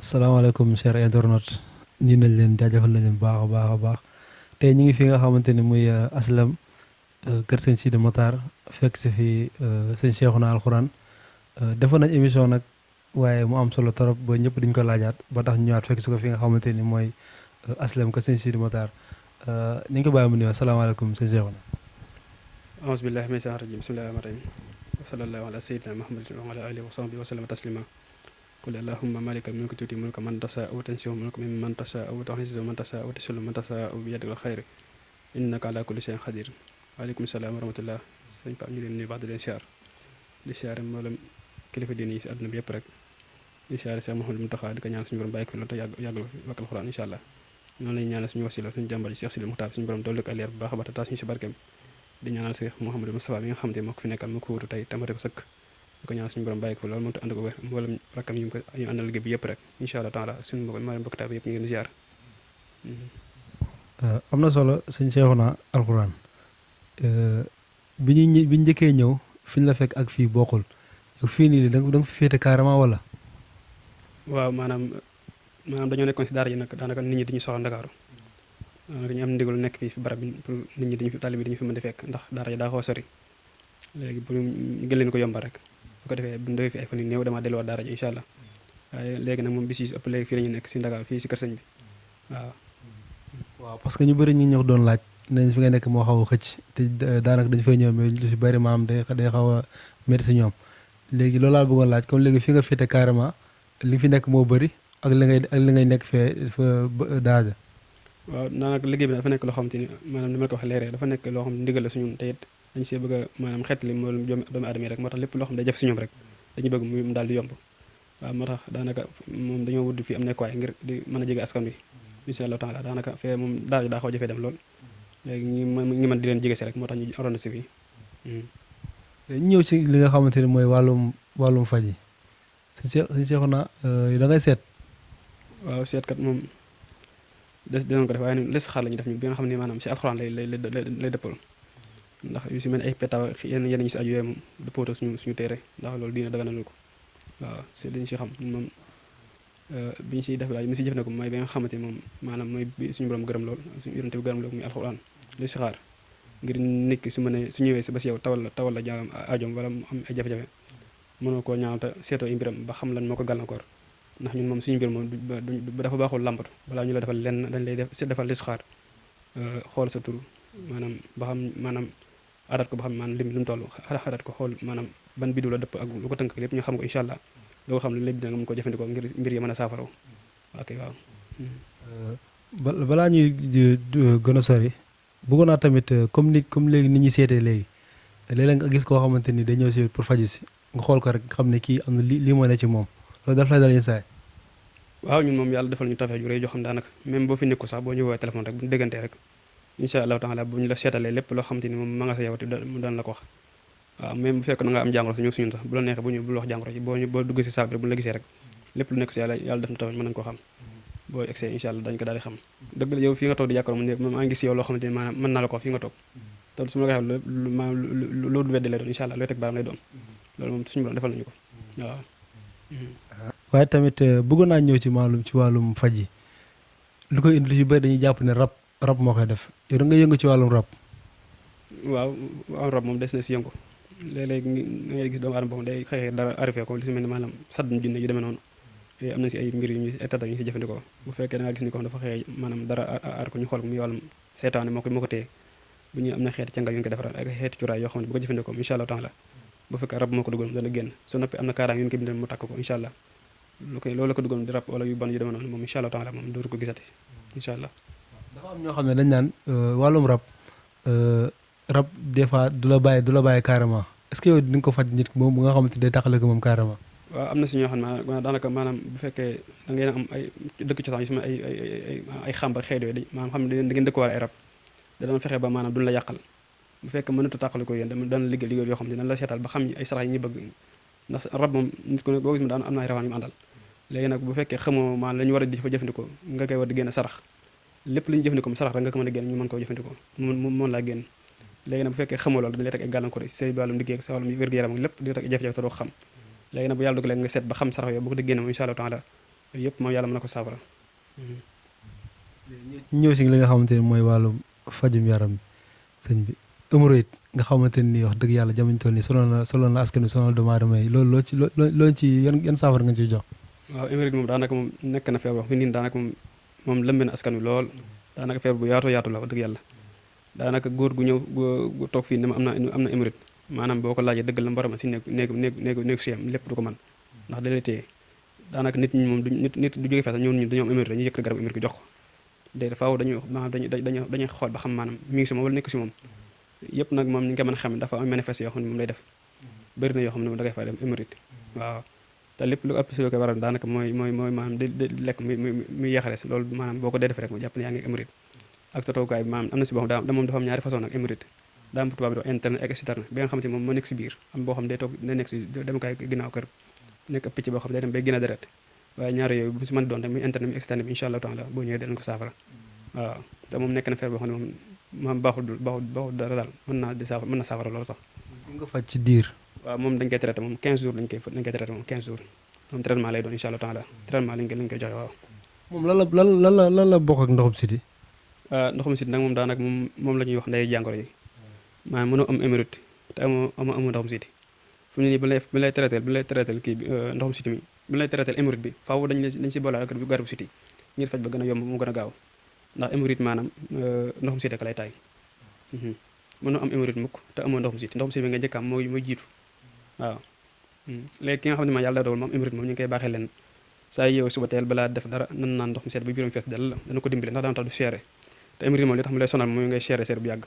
salaamaaleykum cher internaute ñu nañ leen jaajëfal nañ leen bu baax a baax a baax tey ñu ngi fi nga xamante ni muy aslam kër sëñ Sidi Mokhtar fekk si fi sëñ Cheikhouna Alxuraan defoon nañ émission nag waaye mu am solo trop ba ñëpp diñ ko laajaat ba tax ñu ñëwaat fekk si ko fi nga xamante ni mooy aslam kër sëñ Sidi Mokhtar ni nga ko bàyyi mu nuyoo salaamaaleykum sëñ Cheikhouna. auzu billahi mina shaytaani rajiim bismillahi rahmaani rahiim wa sallallahu ala sayyidina muhammadin wa ala alihi wa sahbihi wa sallama taslima qul allahumma malikal mulki tuuti mulka man tashaa wa tanzi'ul mulka mimman tashaa wa tu'izzu man tashaa wa tuzillu man tashaa bi yadikal xayr innaka ala kulli shay'in qadir waaleykum salaam wa rahmatullah sëñ Pape ñu leen nuyu baax di leen siyaar di siyaare mboolem kilifa diine yi si àdduna bi yëpp rek di siyaare Cheikh Mouhamadou Mountakha di ko ñaan suñu borom bàyyi ko fi loolu te yàggal fi wakkal Alxuraan incha allah noonu lañu ñaanal suñu wasila suñu jàmbar ji Cheikh Sidi Mokhtar suñu borom dolli ko leer bu baax a baax te taas ñu si barkeem di ñaanal Cheikh Mouhamadou Moustapha mi nga xam te moo ko fi nekkal moo ko wuutu tey tamate ko sëkk di ko ñaanal suñu borom bàyyi ko fi loolu moom te ànd ko wér mboolem rakkam ñu àndal liggéey bi yëpp rek incha allah taala suñu mbokk taal bi yëpp ñu ngi leen di ziar. am na solo sëñ Cheikhouna Alxuraan bi ñu njëkkee ñëw fi ñu la fekk ak fii bokkul yow fii nii da nga fi féete carrément wala. waaw maanaam dañoo nekkoon si daara ji nag daanaka nit ñi dañuy soxla Ndakaaru daanaka ñu am ndigal nekk fii fi barab bi pour nit ñi dañu fi taalibe bi dañu fi mën di fekk ndax daara ji daa xaw a sori léegi pour ñu gën leen ko yombal rek bu ko defee bu ñu defee fi ay fan yu néew damaa delluwaat daara ji incha allah waaye léegi nag moom bis yi ëpp léegi fii la ñu nekk si Ndakaaru fii si kër sëñ bi waaw. waaw parce que ñu bëri ñu ñëw doon laaj nañ fi nga nekk moo xaw a xëcc te daanaka dañu fay ñëw mais lu si bëri maam day xaw a métti si ñoom léegi loolu laa bëggoon laaj comme léegi fi nga féete carrément li fi nekk moo bëri ak li ngay nekk fee fa daara. waaw daanaka liggéey bi dafa nekk loo xamante ni maanaam ni ma la ko waxee leeree dafa nekk loo xam ne ndigal la suñu te it dañ see bëgg a maanaam xeetali moom doomu aadama yi rek moo tax lépp loo xam ne day jëf si ñoom rek dañu bëgg mu daal di yomb waaw moo tax daanaka moom dañoo wut fii am nekkuwaay ngir di mën a jege askan wi incha allah taala daanaka fee moom daara ji daa xaw jafee dem lool léegi ñi mën di leen jege si rek moo tax ñu aroon si fii. ñu ñëw ci li nga xamante ni mooy wàllum faj yi suñu Cheikhouna da ngay seet. waaw seetkat moom dinañ ko def waaye nag listixaar la ñuy def ñu bi nga xam ne maanaam si alxuraan lay dëppal ndax yu si mel ni ay pétaw yenn ñu si aju yooyu moom dëppoo suñu téere ndax loolu diina daganal ko waaw c'est li ñu si xam moom bi ñu siy def daal mi si jëf na ko mooy bi nga xamante ni moom maanaam mooy bi suñu borom gërëm lool suñu yonente bi gërëm lool muy alxuraan listixaar ngir nit ki su ñëwee si ba si yow tawal la jaam ajoom wala mu am ay jafe-jafe mënoo koo ñaanal te seetoo i mbiram ba xam lan moo ko gàllankoor ndax ñun moom suñu mbir moom dafa baaxul làmbatu balaa ñu la defal lenn dañ lay defal listixaar xool sa tur maanaam ba xam maanaam adat ko ba xam maanaam lim lu mu toll xadat ko xool maanaam ban biddu la dëpp ak lu ko tënk lépp ñu xam ko incha allah loo xam ne lépp dina nga mën ko jëfandikoo ngir mbir yi mën a saafaraw ok waaw. balaa ñuy gën a sori bëggoon naa tamit comme léegi nit ñi seetee léegi léeg-léeg nga gis koo xamante ni dañoo si pour faju si nga xool ko rek xam ne kii am na lii moo ne ci moom loolu daf lay dal yenn saa yi. waaw ñun moom yàlla defal ñu tawfeex ju rëy joo xam daanaka même boo fi nekkul sax boo ñu woowee téléphone rek bu ñu déggantee rek incha allahu taala bu ñu la seetalee lépp loo xamante ni moom ma nga sa yow te mu daan la ko wax waaw même bu fekk na nga am jàngoro si ñu suñun sax bu la neexee bu wax jàngoro ci boo dugg si saal bi rek bu ñu la gisee rek lépp lu nekk si yàlla def na tawfeex mën nañu koo xam boo egsee incha allah dañu ko daal di xam dëgg la yow fii nga toog di jàkkaaroo man maa ngi gis yow loo xamante ni maanaam mën naa la ko wax fii nga toog te su ma la ko waxee loolu weddi lay doon incha allah looy teg baam lay doon loolu moom suñu borom defal nañu ko waaw. waaye tamit bëggoon naa ñëw ci wàllum faj yi lu koy indi lu ci bëri dañuy jàpp ne rab moo koy def yow da nga yëngu ci wàllum rab. waaw rab moom des na si yëngu léeg-léeg da ngay gis doomu aadama boobu day xëy dara arrivé ko li si mel ni maanaam saddum jinne yu demee noonu am na si ay mbir yu ñu ay tata yu ñu si jëfandikoo bu fekkee da nga gis ni ko xam dafa xëy maanaam dara aar ko ñu xool ko muy wàllum seytaane moo ko téye bu ñu am na xeeti càngal yu ñu ko defaral ak xeeti cuuraay yoo xam ne bu ko jëfandikoo incha allah taala bu fekkee rab moo ko duggoon dana génn su noppi am na kaaraange yu ñu ko bindal mu takk ko incha allah loolu la ko duggoon di rab wala yu bon yu demee noonu moom incha allah taala moom dootu ko gisati incha allah. dafa am ñoo xam ne dañ naan wàllum rab des fois du la bàyyi carrément est-ce que yow di nga ko faj nit moom bu nga xamante day taxale ko moom carrément. waaw am na si ñoo xam ne daanaka maanaam bu fekkee da ngeen am ay dëkk cosaan yu si ay xàmba xeet yooyu maanaam xam ne da ngeen dëkkuwaale ay rab dana fexe ba maanaam duñ la yàqal bu fekkee mënatu tàqale ko yéen dana liggéey yoo xam ne dana la seetal ba xam ay sarax yi ñu bëgg ndax rab moom nit ku ne boo gis daan am na ay rawaan yu mu àndal léegi nag bu fekkee xamoo maanaam la ñu war a di fa jëfandikoo nga koy war di génn sarax lépp li ñu jëfandikoo sarax rek nga ko mën a génn ñu mën koo jëfandikoo mën laa génn léegi nag bu fekkee xamoo loolu dañ lay teg ay gàllankoor si say wàllum liggéey ak sa wàllum wér-gu-yaram ak lépp di teg ay jafe-jafe te doo xam léegi nag bu yàlla dogalee nga seet ba xam sarax yooyu bu ko di génn moom incha allah taala yooyu yëpp moom yàlla mën na ko saafara. ñëw si li nga xamante ni mooy wàllum fajum yaram bi sëñ bi hémorroïde nga xamante ni wax dëgg yàlla jamono toll nii sonal na askan wi sonal doomu aadama yi loolu loo ci yan saafara nga ciy jox. waaw hémorroïde moom daanaka moom nekk na feebar fi nii daanaka moom lëmbe na askan wi lool daanaka feebar bu yaatu la wax dëgg yàlla daanaka góor gu ñëw gu toog fii ne ma am na hémorroïde maanaam boo ko laajee dëgg la mbaram si néegu siyam lépp du ko mën ndax da lay téye daanaka nit ñi moom nit du jóge fees sax ñëw ñu dañoo am hémorroïde dañuy yëkkati garabu hémorroïde jox ko déedéet faaw dañuy xool ba xam maanaam mi ngi si moom wala nekk si moom yëpp nag moom ni nga ko mën a xam dafa am manifeste yoo xam ne moom lay def bëri na yoo xam ne moom da ngay fay dem hémorroïde waaw te lépp lu ëpp si lu koy waral daanaka mooy maanaam di lekk muy yeexales loolu maanaam boo ko dee def rek mu jàpp ne yaa ngi hémorroïde ak sa toogukaay bi maanaam am na si boo xam moom dafa am ñaari façon nag hémorroïde daa am tubaab bi doon interne ak externe bi nga xamante ni moom moo nekk si biir am boo xam day toog day nekk si demukaay ginnaaw kër nekk ab picc boo xam day dem bay gën a deret waaye ñaari yooyu bu si mën doon rek muy interne muy externe bi incha allah taala boo ñëwee dinañ ko saafara waaw te moom nekk na feebar boo xam ne moom baaxul dara daal mën na saafara loolu sax nga faj ci diir waaw moom dañ koy traité moom 15 jours lañ koy traité moom 15 jours moom traitement lay doon incha allah taala traitement lañ koy joxe waaw moom lan la bokk ak ndoxum siti ndoxum siti nag moom daanaka moom la ñuy wax ndey jàngoro yi maanaam mënoo am hémorroïde te amoo ndoxum siti fu mu ne nii bu lay traité kii bi ndoxum siti mi bu lay traité hémorroïde bi faaw dañ si boole ak garabu siti ngir faj ba gën a yomb mu gën a gaaw ndax hémorroïde maanaam ndoxum siti ka lay taay mënoo am hémorroïde mukk te amoo ndoxum siti bi nga njëkk am mooy jiitu waaw léegi ki nga xam ne ma yàlla dogal moom hémorroïde moom ñu ngi koy baaxee leen saa yeewu suba teel balaa def dara nan naan ndox mu sedd ba biiram fees dell la dana ko dimbale ndax dana tax du seere te hémorroïde moom li tax mu lay sonal mooy ngay seere bu yàgg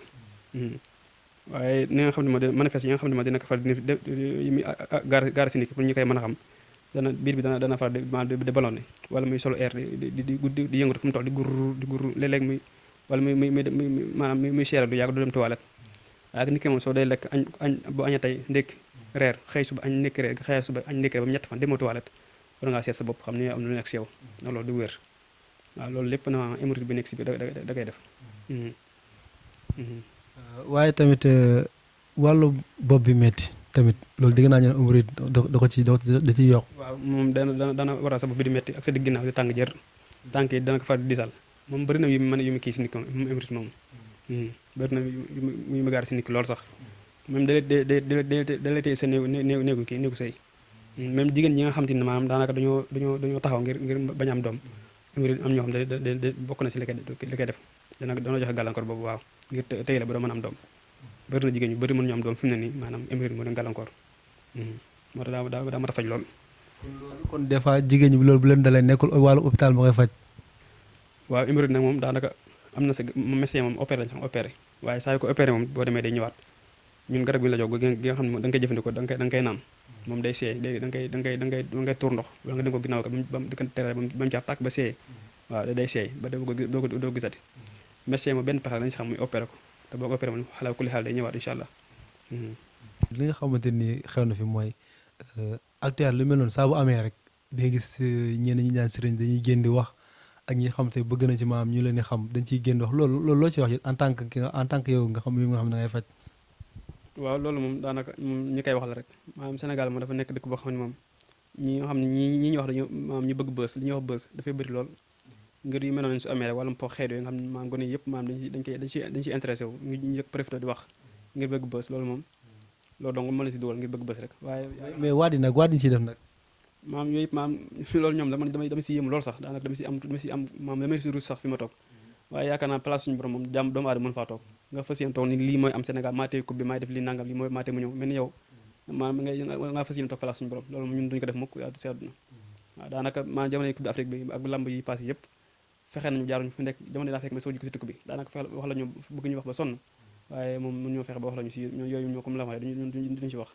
waaye ni nga xam ne moo manifeste yi nga xam ne moo dina ko far gaar si nit ki pour ñu koy mën a xam biir bi dana far di ballonné wala muy solo air di yëngatu fu mu toll di gurru léeg-léeg muy wala muy maanaam muy seere du yàgg du dem toilette waaye nit ki moom soo day lekk añ bu aña tey ndékki reer xëy suba añ ndékki reer xëy suba añ ndékki reer ba mu ñett fan demoo toilette war ngaa seet sa bopp xam ne am na lu nekk si yow ndax loolu du wér waaw loolu lépp na hémorroïde bi nekk si biir da koy def waaye tamit wàllu bopp bi metti tamit loolu dégg naa ñu ne hémorroïde da ciy yokk waaw moom dana waral sa bopp bi di metti ak sa digg ginnaaw di tàng jër tànk yi dana ko far di disal moom bëri na yu mu kii si nit ko moom hémorroïde moom bëri na yu mu gaar si nit ki loolu sax même da lay téye sa néegu sëy même jigéen ñi nga xam te ne maanaam daanaka dañoo taxaw ngir bañ am doom hémorroïde am ñoo xam ne bokk na si li koy def dana joxe gàllankoor boobu waaw ngir tey la ba doo mën am doom bëri na jigéen ñu bëri mënuñu am doom fi mu ne nii maanaam hémorroïde moo leen gàllankoor moo tax daa mat a faj lool kon des fois jigéen ñi loolu bu leen dalee nekkul wàllu hôpital moo koy faj waaw hémorroïde nag moom daanaka am na sa médecin moom opéré lañ sax opéré waaye saa yu ko opéré moom boo demee day ñëwaat ñun garab gi la jox gi nga xam ne da nga koy jëfandikoo da nga koy naan moom day seey léegi da ngay tuur ndox wala nga dem ko ginnaaw ko ba mu tere ba mu jaar tàkk ba seey waaw day seey ba doo gisati médecin moom benn pexe lañ si xam muy opéré ko te boo ko opéré moom xalaat ku li xaal day ñëwaat incha allah li nga xamante ni xew na fi mooy actuel lu mel noonu saa bu amee rek day gis ñenn ñi ñaan sëriñ dañuy génn di wax ak ñi xam te bëgg nañ ci maam ñu leen di xam dañ ciy génn wax loolu loo ci wax en tant que yow nga xam da ngay faj waaw loolu moom daanaka ñi koy wax la rek maanaam Sénégal moom dafa nekk dëkk boo xam ne moom ñi nga xam ne ñi ñu wax dañu maanaam ñu bëgg bës li ñuy wax bës dafay bëri lool ngir yu mel noonu su amee rek wala po xeet yooyu nga xam ne maanaam gone yëpp maanaam dañ ciy intéressé wu ñu njëkk profité di wax ngir bëgg bës loolu moom loolu donc moo la si dugal ngir bëgg bës rek waaye mais waat yi ciy def nag maam yooyu yëpp maam loolu ñoom dama si yéemu loolu sax daanaka dama si am maam dama si ruus sax fi ma toog waaye yaakaar naa place suñu borom moom doomu aadama mën faa toog nga fas yéene toog ni lii mooy am Sénégal maa tey coupe bi maay def lii nangam lii mooy maa tey mu ñëw mel ni yow nga fas yéene toog place suñu borom loolu ñun duñu ko def mukk yaa du si àdduna waaw daanaka maa jamono coupe d'Afrique bi ak lamb yi passé yëpp fexe nañu jaaruñu fi nekk jamono daa fekk mais soo jikko si tukki bi daanaka fexe wax la ñu bëgg ñu wax ba sonn waaye moom mun ñoo fexe ba wax la ñu si yooyu ñoo comme la wax duñu si wax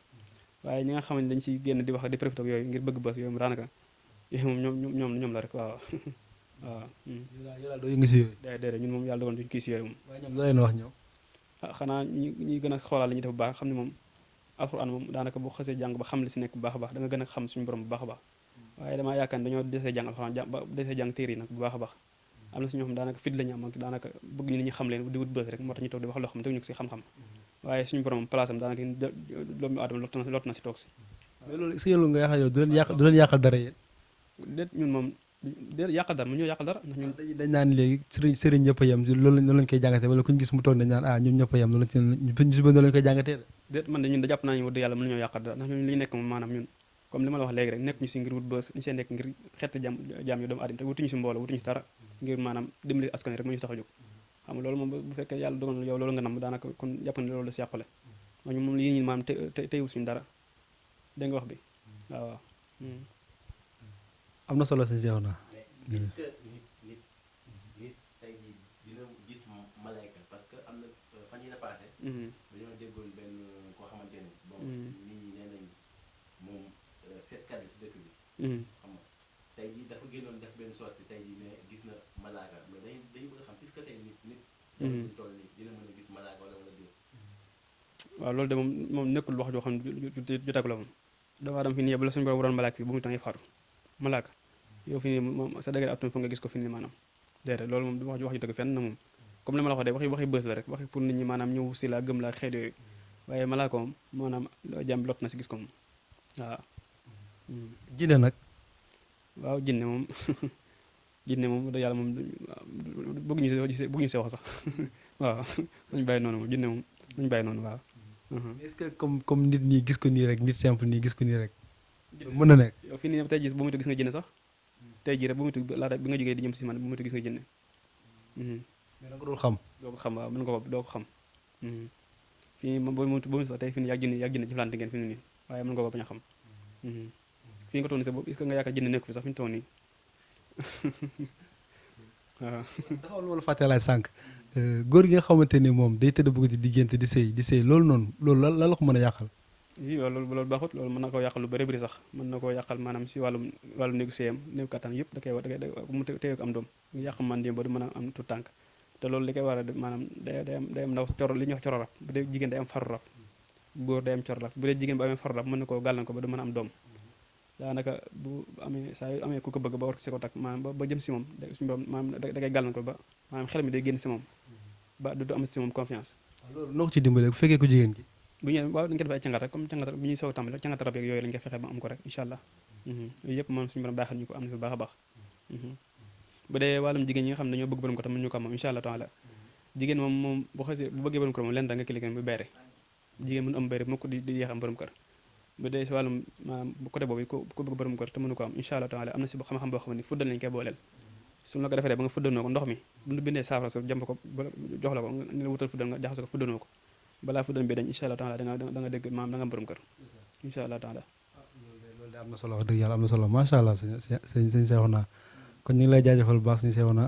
waaye ñi nga xam ne dañ si génn di wax di profité ak yooyu ngir bëgg bës yooyu daanaka yooyu moom ñoom la rek waaw waaw yàlla doo yëngu si yooyu déedéet ñun moom yàlla dogal duñu kii si yooyu moom waaye ñoom loo leen wax ñoom xanaa ñi gën a xoolaal li ñuy def bu baax xam ne moom alxuraan moom daanaka bu xasee jàng ba xam li si nekk bu baax a baax da nga gën a xam suñu borom bu baax a baax waaye damaa yaakaar ne dañoo desee jàng alxuraan ba desee jàng téere yi nag bu baax a baax am na si ñoo xam daanaka fit lañu am ak daanaka bëgg ñu nit ñi xam leen di wut bës rek moo tax ñu toog di wax loo xam ne teguñu ko si xam-xam waaye suñu borom place am daanaka doomu aadama lott na si toog si mais loolu est-ce que yow nga yaakaar yow du leen yàqal dara yéen déet ñun moom déedéet yàqal dara mu ñëw yàqal dara ndax ñun dañ naan léegi sëriñ ñëpp a yem loolu lañ koy jàngatee wala kuñ gis mu toog dañ naan ah ñoom ñëpp a yem loolu ñu si bëri lañ koy jàngatee de. déet man de ñun da jàpp naa ñu wax dëgg yàlla mën nañoo yàqal dara ndax ñun li ñu nekk moom maanaam ñun comme li ma la wax léegi rek nekk ñu si ngir wut bës ñu see nekk ngir xeet jaam yu doomu aadama te wutuñu si mbooloo wutuñu si dara ngir maanaam dimbali askan rek moo ñu tax a jóg xam nga loolu moom bu fekkee yàlla dogal na yow loolu nga nam daanaka kon jàpp ne loolu la si yàqule ndax ñun moom lii ñi maanaam teywul suñu dara dégg nga wax bi waaw waaw am na solo sëñ Cheikhouna. mais est-ce que nit tey jii dina gis malayka parce que am na fan yii la passé. dañoo déggoon benn koo xamante ni. bon nit ñi nee nañ moom seetkat yi ci dëkk bi. xam nga tey jii dafa génnoon def benn sortie tey jii ne gis na malaaka mais dañu bëgg a xam puisque tey nit. ñu toll nii dina mën a gis malaaka wala déet. waaw loolu de moom nekkul wax joo xam ne ju tegu la moom dafa dem fi nii bu la suñu borom waroon malaaka fii bu mu tax ngay faatu malaaka yow fi nii moom sa dëgg atum fa nga gis ko fi nii maanaam déedéet loolu moom wax ju tegu fenn na moom comme li ma la wax de waxi bës la rek waxi pour nit ñi maanaam ñëw si la gëm la xeet yooyu waaye malaaka moom maanaam jàmm lot na si gis ko moom waaw. jinne nag. waaw jinne moom jinne moom da yàlla moom bëgguñu see wax sax waaw nañu bàyyi noonu moom jinne moom nañu bàyyi noonu waaw. est-ce que comme nit ñi gis ko nii rek nit simple nii gis ko nii rek. mën na nekk yow fii nii tey jii bu mu gis nga jinne sax tey jii rek bu mu laata bi nga jógee di ñëm si man bu mu gis nga jinne. mais da nga dul xam. doo ko xam waaw mën nga ko doo ko xam. fii nii moom boo mu sax tey fii nii yàgg jinne jëflante ngeen fi mu nii waaye mën nga ko bañ a xam. fii nga toog nii sax boobu est-ce que nga yaakaar jinne nekk fi sax fi ñu toog nii waaw. dafa am lu ma la fàtte laaj sànq góor gi nga xamante ni moom day tëdd bëgg di diggante di sëy loolu noonu loolu lan la ko mën a yàqal. oui waaw loolu baaxut loolu mën na koo yàqal lu bëri bëri sax mën na koo yàqal maanaam si wàllum négocier am néew kattan yëpp da koy mu téye ko am doom nga yàq man di ba du mën a am tout tànk te loolu li koy war a maanaam day am ndaw coro li ñuy wax coro rab bu dee jigéen day am faru rab góor day am coro rab bu dee jigéen bu amee faru rab mën na koo gàllan ko ba du mën a am doom daanaka bu amee saa yu amee ku ko bëgg ba war si ko takk maanaam ba jëm si moom suñu borom maanaam da koy gàllan ko ba maanaam xel mi day génn si moom ba du am si moom confiance. loolu noo ko ci dimbalee bu fekkee ko jigéen gi. bu ñu waaw dañu ko def ay cangat rek comme cangat bu ñuy soog a tàmbali cangat rab yeeg yooyu lañu koy fexe ba am ko rek incha allah yooyu yëpp moom suñu borom baaxal ñu ko am na fi baax a baax bu dee wàllum jigéen ñi nga xam ne dañoo bëgg borom ko tam mën ñu ko am moom incha allah taala jigéen moom bu xasee bu bëggee borom kër moom leen da nga cliquer bu bayre jigéen mën am bayre bu ma ko di yeex am borom kër bu dee si wàllum maanaam côté boobu ko bëgg borom kër te mënu ko am incha allah taala am na si xam-xam boo xam ne fuddal lañu koy booleel suñu la ko defee ba nga fuddanoo ko ndox mi bu ñu bindee saafara sa jàmp ko jox la ko ni la wutal fuddal nga jaxase ko fuddanoo ko balaa fuddal bi dañ incha allah taala da nga dégg maanaam da nga am borom kër incha allah taala. loolu de am na solo wax dëgg yàlla am na solo macha allah sëñ Cheikhouna kon ñu ngi lay jaajëfal bu baax sëñ Cheikhouna.